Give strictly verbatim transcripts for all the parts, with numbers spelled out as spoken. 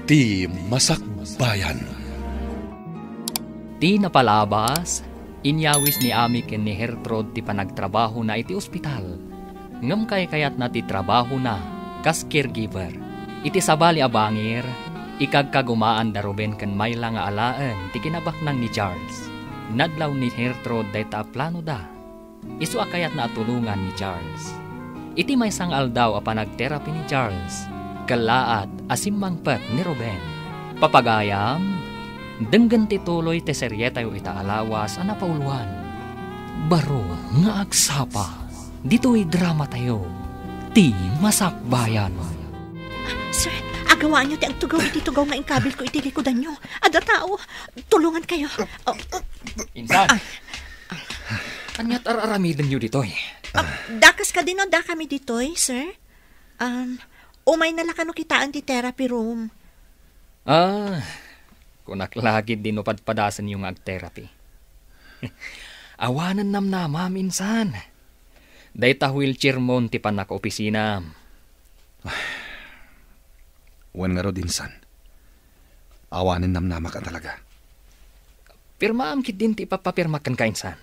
Ti Masakbayan. Ti napalabas, inyawis ni Amy ken ni Gertrude ti panagtrabahona iti ospital. Ngem kaykayatna ti trabahona kas caregiver. Iti sabali a bangir, ikagkagumaan da Ruben ken Myla nga alaen ti kinabaknang ni Charles. Nadlaw ni Gertrude dayta a planoda. Isu a kayatna a tulongan ni Charles. Iti maysa nga aldaw a panagterapi ni Charles, kellaat a simmangpet ni Ruben. Papagayam, denggen ti tuloy ti serietayo ita a lawas a napauluan. Baro nga agsapa, ditoy dramatayo, Ti Masakbayan. Sir, agawaanyo ti agtugaw iti tugaw nga inkabilko iti likudanyo. Adda tao, tulongankayo. Oh. Insan, ania't ar-aramidenyo ditoy? Ah, dakas kadi no dakami ditoy, sir? Um, umayna la kano kitaen ti therapy room. Ah, kunak la ketdi no padpadasenyo nga agterapi. Awanen namnamam, insan. Dayta wheelchair mon ti pannakaopisinam. Wen ngarud, insan. Awanen namnamak a talaga. Pirmaam ketdin ti ipapapirmak kenka, insan.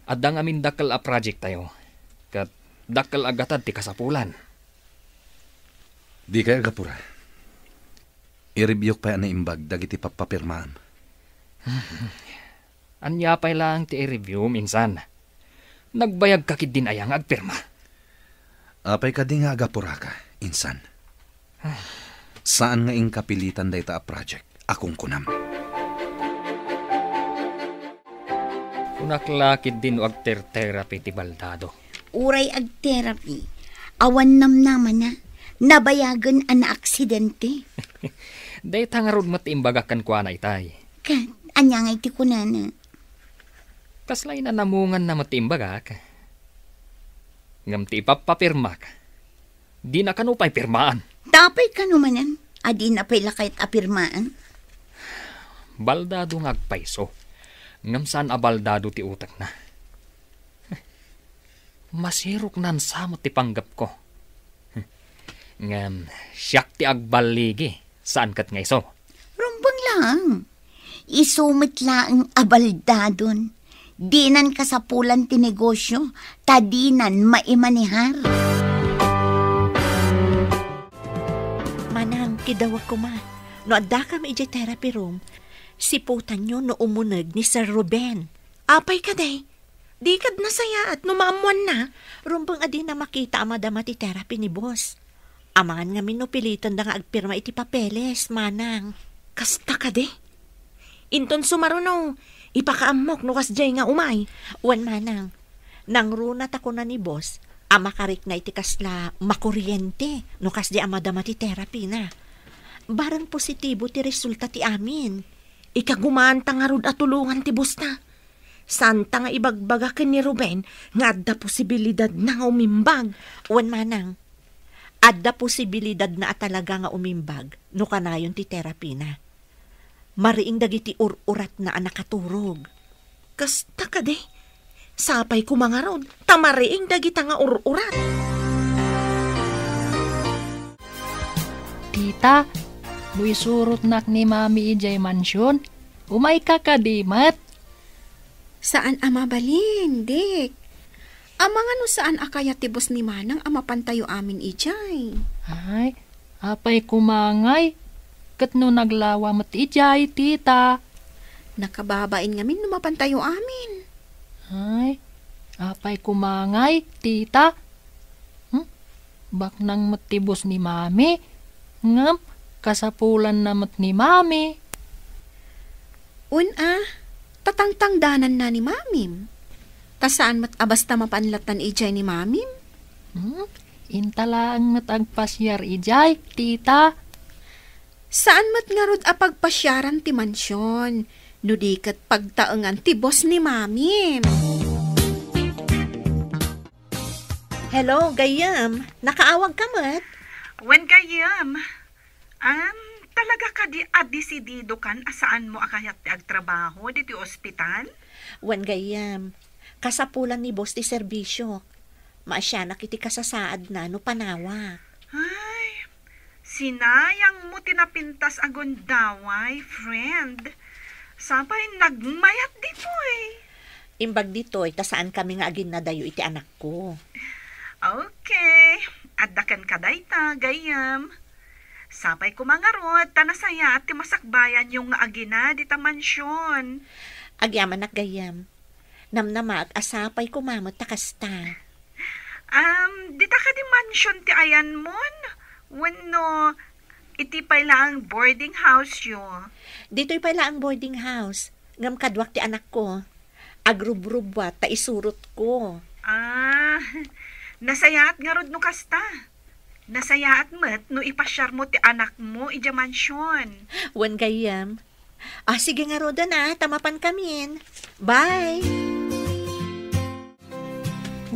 Adda ngamin dakkel a project tayo, ket dakkel a gatad ti kasapulan. Dikay agapura. I-reviewk pay a naimbag dagiti pappapirmaam. Ania pay laeng ti i-review, insan? Nagbayagka ketdin aya nga agpirma? Apay kadi nga agapuraka, insan? Saan nga inka pilitan dayta a project a kunkunam? Kunak la ketdin no agter-therapy ti baldado. Uray agterapi, awan namnamana, nabayagen a naaksidente. Dayta ngarud met ti imbagak kenkuana itay. Ket, ania ngay ti kunana? Kasla inanamunganna met ti imbagak. Ngem ti ipapapirmak, dina kano pay pirmaan. Apay kano manen a dina pay la kayat a pirmaan? Baldado nga agpayso, ngem saan a baldado ti utekna. Masiroknan sa met ti panggepko. Ngem siak ti agballigi, saan ket nga isu. Rumbeng laeng. Isu met laeng a baldadon. Dinan kasapulan ti negosio, ta dinan maimanehar. Manang, kidawag koma. No addakam idiay therapy room, siputanyo no umuneg ni Sir Ruben. Apay kadi? Di kad nasayaat no maammoanna. Rumbeng a dina makita a madama ti terapi ni boss. Amangan ngamin no pilitenda nga agpirma iti papeles, manang. Kasta kadi? Inton sumaruno, ipakaammok no kasdiay nga umay. Wen, manang. Nangruna ta kuna ni boss a makarikna iti kasla makuriente no kasdi a madama ti therapy na. Bareng positibo ti resulta ti amin. Ikagumaanta ngarud a tulongan ti boss-na. Saanta nga ibagbaga ken ni Ruben nga adda posibilidadna nga umimbag. Wen, manang, adda posibilidadna a talaga nga umimbag no kanayon ti terapina. Mariing dagiti ur-uratna a nakaturog. Kasta kadi? Sapay koma ngarud, ta mariing dagita nga ur-urat. Tita, no isurotnak ni Mami idiay mansion, umayka kadi met? Saan a mabalin, Dick. Amangan no saan a kayat ti boss ni Manang a mapantayo amin idiay. Ay, apay koma ngay? Ket no naglawa met idiay, tita? Nakababain ngamin no mapantayo amin. Ay, apay koma ngay, tita? Hmm? Baknang met ti boss ni Mami, ngem kasapulanna met ni Mami. Wen a, ta tangtangdananna ni Mamim. Ta saan met a basta mapan lattan idiay ni Mamim. Hmm? Inta laeng met agpasiar idiay, tita. Saan met ngarud a pagpasiaran ti mansion, no di ket pagtaengan ti boss ni Mamim. Hello, gayyem. Nakaawag ka met? Wen, gayyem. Am, talaga kadi a desidido kan a saan mo a kayat ti agtrabaho ditoy ospital? Wen, gayyem. Kasapulan ni boss ti serbisio. Maasianak iti kasasaadna no panawak. Ay, Sinayangmo ti napintas a gundaway, friend. Sapay nagmayat ditoy. Imbag ditoy, ta saankami nga aginnadayo iti anakko. Okay. Adda kenka dayta, gayyem. Sapay koma ngarud, ta nasayaat ti masakbayanyo nga agina dita mansion. Agyamanak, gayyem. Namnamaek a sapay koma met ta kasta. Um, dita kadi mansion ti ayanmon? Wenno iti pay laeng boarding house yo? Ditoy pay laeng boarding house. Ngem kaduak ti anakko. Agrubrubbuat ta isurotko. Ah, nasayaat ngarud no kasta. Nasayaat met no ipasiarmo ti anakmo idiay mansion. Wen, gayyem. Ah, sige ngaruden a, ta mapankamin. Bye!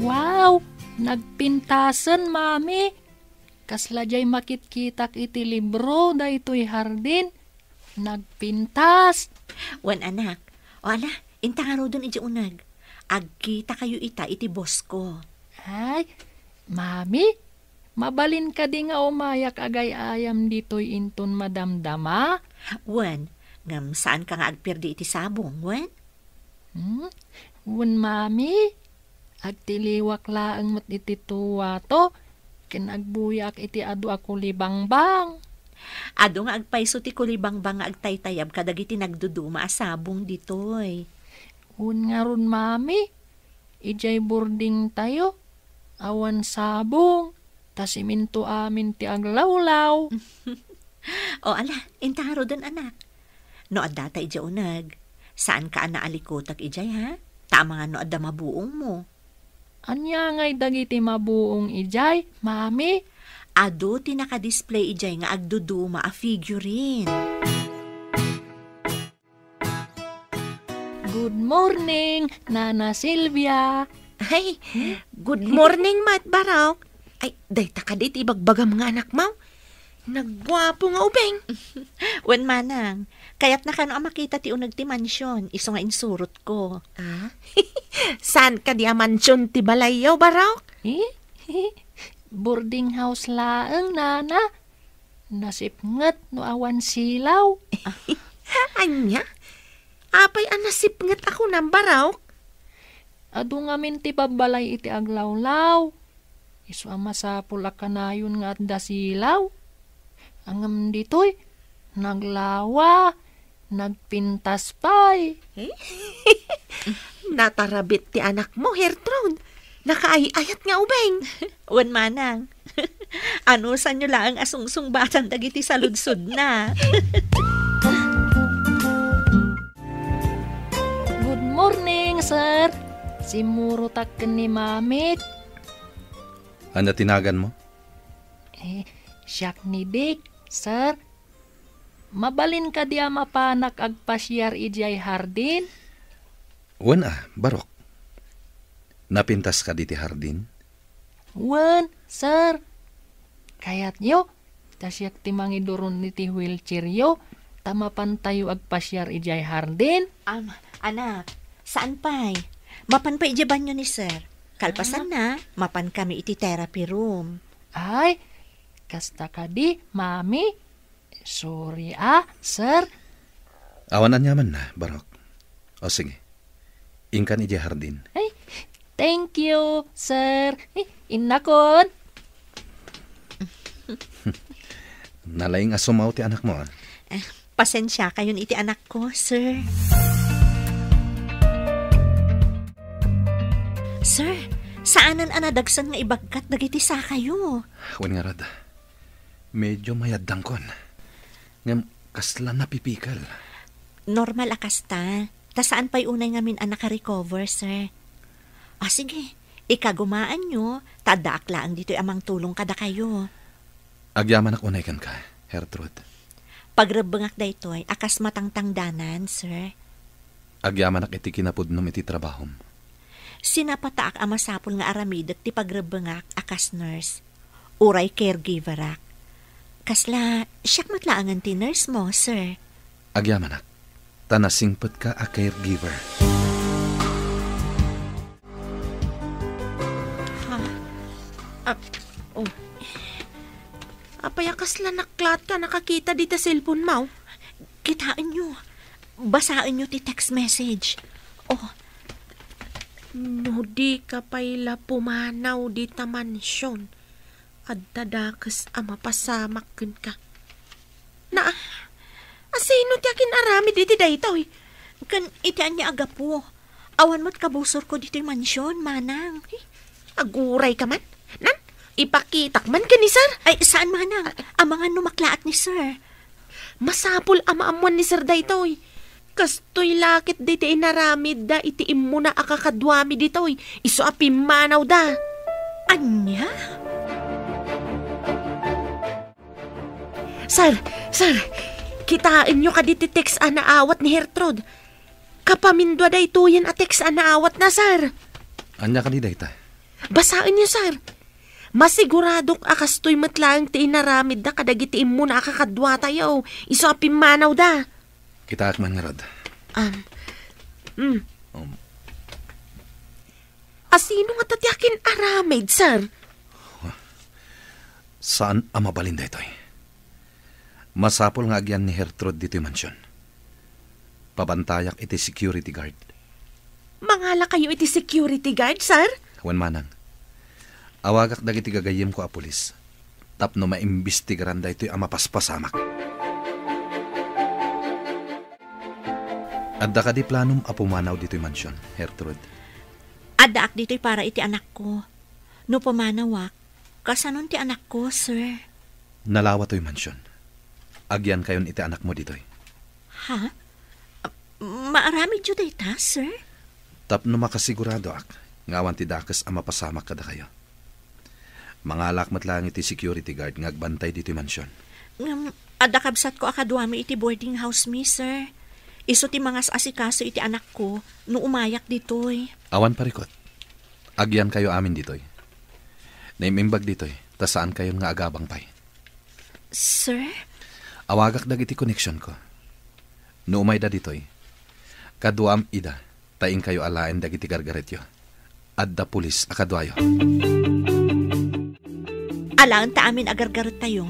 Wow! Nagpintasen, Mami! Kasla jay makitkitak iti libro daytoy hardin. Nagpintas! Wen, anak. O ala, inta ngaruden idiay uneg. Agkitakayo ita iti boss ko. Ay, Mami, mabalin kadi nga umayak agay-ayam ditoy inton madamdama? Wen, ngem saanka nga agperdi iti sabong, wen? Hmm? Wen, Mami, agtiliwak laeng met iti tuwato, ken agbuyaak iti adu a kulibangbang. Adu nga agpayso ti kulibangbang nga agtaytayab kadagiti nagduduma a sabong ditoy. Wen ngarud, Mami, idiay boardingtayo, awan sabong, ta siminto amin ti aglawlaw. O ala, inta ngaruden, anak. No addata idiay uneg, saanka a naalikutek idiay, ha? Ta amangan no adda mabuongmo. Ania ngay dagiti mabuong idiay, Mami? Adu ti nakadisplay idiay nga agduduma a figurine. Good morning, Nana Silvia. Ay, good morning met, Barok. Ay, dayta kadi ti ibagbagam nga anakmo? Nagguapo nga ubing. Wen, manang, kayatna kano a makita ti uneg ti mansion, isu nga insurotko. Ah? Saan kadi a mansion ti balayyo, Barok? Eh? Boarding house laeng, Nana. Nasipnget no awan silaw. Ania? Apay a nasipnget a kunam, Barok? Adu ngamin ti babbalay iti aglawlaw. Isu a masapul a kanayon nga adda silaw. Ngem ditoy, naglawa, nagpintas pay. Eh? Natarabit ti anakmo, Gertrude. Nakaay-ayat nga ubing. Wen, manang. Anusanyo laeng a sungsungbatan dagiti saludsodna. Good morning, sir. Simmurotak ken ni Mamik. Ania ti naganmo? Eh, siak ni Dick, sir. Mabalin kadi a mapanak agpasiar idiay hardin? Wen a, Barok. Napintas kadi ti hardin? Wen, sir. Kayatyo, ta siak ti mangiduron iti wheelchairyo, ta mapantayo agpasiar idiay hardin? Am, anak, saan pay? Mapan pay idiay banio ni sir. Kalpasanna, mapan kami iti therapy room. Ay, kasta kadi, Mami? Sorry a, sir. Awan aniamanna, Barok. O sige, inkan idiay hardin. Ay, thank you, sir. Ay, innakon. Nalaing a sumaw ti anakmo, a. Eh, pasensiakayon iti anakko, sir. Sir, saanen a nadagsen nga ibagkat dagiti sakayo. Wen ngarud, medyo mayaddangkon. Ngem kasla napipikel. Normal a kasta. Ta saan pay unay ngamin a nakarecover, sir. Ah, sige. Ikagumaanyo, ta addaak laeng ditoy a mangtulong kadakayo. Agyamanak unay kenka, Gertrude. Pagrebbengak daytoy a kas matangtangdanan, sir. Agyamanak iti kinapudnom iti trabahom. Sinapataak a masapul nga aramidek ti pagrebbengak a kas nurse. Uray caregiverak. Kasla, siak met laengen ti nurse mo, sir. Agyamanak, ta nasingpetka a caregiver. Ha? Ah, oh. Apay a kasla naklat ka nakakita dita cellphone mo? Kitaenyo. Basaenyo ti text message. Oh. No di ka pay la pumanaw dita mansion, adda dakes a mapasamak kenka. Na, asino ti akin-aramid iti daytoy? Ken iti ania a gapu? Awan met kabusorko ditoy mansion, manang. Eh, aguray ka man? Nan, ipakitak man ken ni sir? Ay, saan, manang. Amangan no maklaat ni sir. Masapul a maammuan ni sir daytoy. Kastoy la ket daytoy inaramidda iti immuna a kakaduami ditoy, isu a pimmanawda. Ania? Sir, sir, kitaenyo kadi ti text a naawat ni Gertrude? Kapamindua daytoyen a text a naawatna, sir. Ania kadi dayta? Basaenyo, sir. Masiguradok a kastoy met laeng ti inaramidda kadagiti immuna a kakaduatayo, isu a pimmanawda. Kitaek man ngarud. Um, mm. Um. Asino ngata ti akin-aramid, sir? Saan a mabalin daytoy. Masapul nga agyan ni Gertrude ditoy mansion. Pabantayak iti security guard. Mangalakayo iti security guard, sir? Wen, manang. Awagak dagiti gagayyemko a pulis tapno maimbestigaran daytoy a mapaspasamak. Adda kadi planom a pumanaw ditoy mansion, Gertrude? Addaak ditoy para iti anakko. No pumanawak, kasanon ti anakko, sir? Nalawa toy mansion. Agyankayon iti anakmo ditoy. Ha? Maaramidyo dayta, sir? Tapno makasiguradoak nga awan ti dakes a mapasamak kadakayo. Mangalak met laeng iti security guard nga agbantay ditoy mansion. Ngem, adda kabsatko a kaduami iti boarding house mi, sir. Isu ti mangas-asikaso iti anakko no umayak ditoy. Awan parikut. Agyankayo amin ditoy. Naim-imbag ditoy, ta saankayon nga agabang pay. Sir? Awagak dagiti koneksionko. No umayda ditoy, kaduam ida, ta inkayo alaen dagiti gargaretyo. Adda pulis a kaduayo. Alaenta amin a gargarettayo,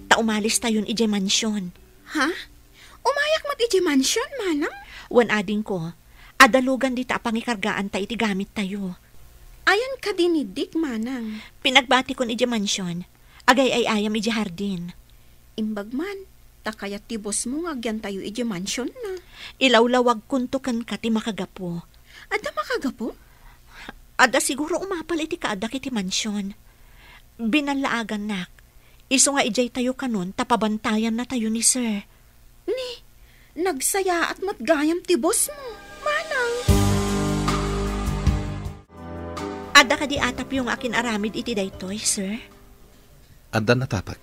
ta umalistayon idiay mansion. Ha? Umayak met idiay mansion, manang? Wen, adingko, adda lugan dita a pangikargaanta iti gamittayo. Ayan kadi ni Dick, manang? Pinagbatikon idiay mansion. Agay-ay-ayam idiay hardin. Imbag man, ta kayat ti bossmo nga agyantayo idiay mansionna. Ilawlawagkonto kenka ti makagapu. Adda makagapu? Adda siguro umapal iti kaaddak iti mansion. Binallaagannak. Isu nga idiaytayo kanon ta pabantayannatayo ni sir. Ni, nagsayaat met gayam ti bossmo, manang. Adda kadi atapyo nga akin-aramid iti daytoy, sir? Adda natapek,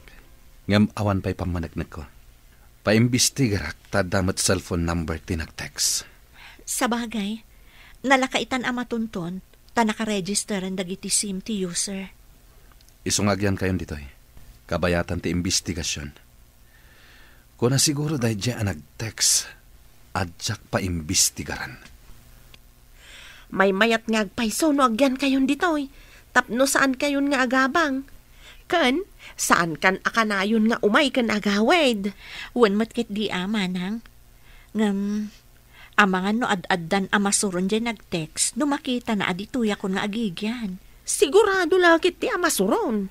ngem awan pay pammaneknekko. Paimbestigarak ta adda met cellphone number ti nag-text. Sabagay, nalakaitan a matunton ta nakaregisteren dagiti sim ti user. Isu nga agyankayon ditoy, kabayatan ti imbestigasion. Kuna siguro daydiay a nag-text, a diak paimbestigaran. Maymayat nga agpayso no agyankayon ditoy, tapno saankayon nga agabang. Ken, saankan a kanayon nga umay ken agawid. Wen met ketdi a, manang. Ngem, amangan no ad-addan a masuron diay nag-text no makitana a ditoyakon nga agigyan. Sigurado la ketdi a masuron.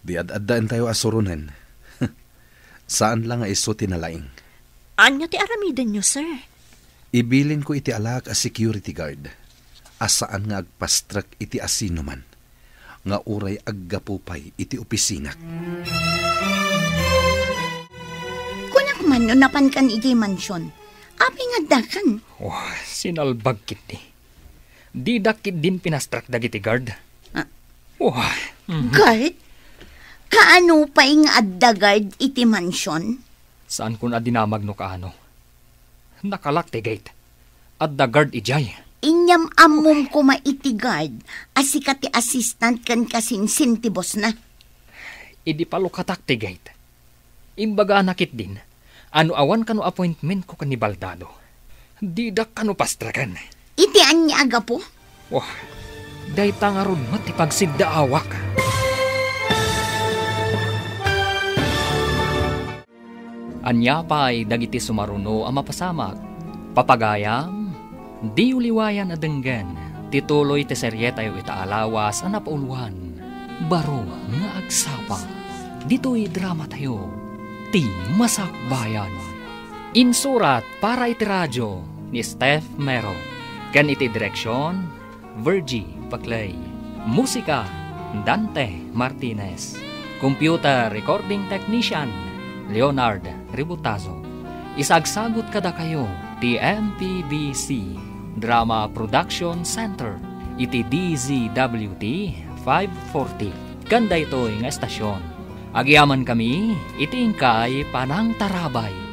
Di ad-addaentayo a suronen. Saan la nga isu ti nalaing. Ania ti aramidenyo, sir? Ibilinko iti alaak a security guard a saan nga agpastrek iti asinoman nga uray aggapu pay iti opisinak. Kunak man no napankan idiay mansion, apay nga addakan? Oh, sinalbag ketdi. Didak ketdin pinastrek dagiti guard. Ah. Oh, mhm. Guard? Kaano pay nga adda guard iti mansion? Saankon a dinamag no kaano. Nakalak ti gate. Adda guard idiay. Inyam-ammom koma iti guard a sika ti assistant ken kasinsin ti bossna. Idi palukatak ti gate, imbagana ketdin a no awan kano appointmentko ken ni Baldado, didak kano pastreken. Iti ania a gapu? Wah, dayta ngarud met ti pagsiddaawak. Ania pay dagiti sumaruno a mapasamak? Papagayam, diyo liwayan a denggen ti tuloy ti serietayo ita a lawas a napauluan, Baro nga Agsapa. Ditoy dramatayo, Ti Masakbayan. Insurat para iti radio ni Steph Mero, ken iti direksion, Virgie Paclay. Musika, Dante Martinez. Computer recording technician, Leonard Ributazo. Isagsagut kadakayo ti M P B C Drama Production Center iti D Z W T five forty. Ken daytoy nga estasyon, agyamankami iti inkay panangtarabay.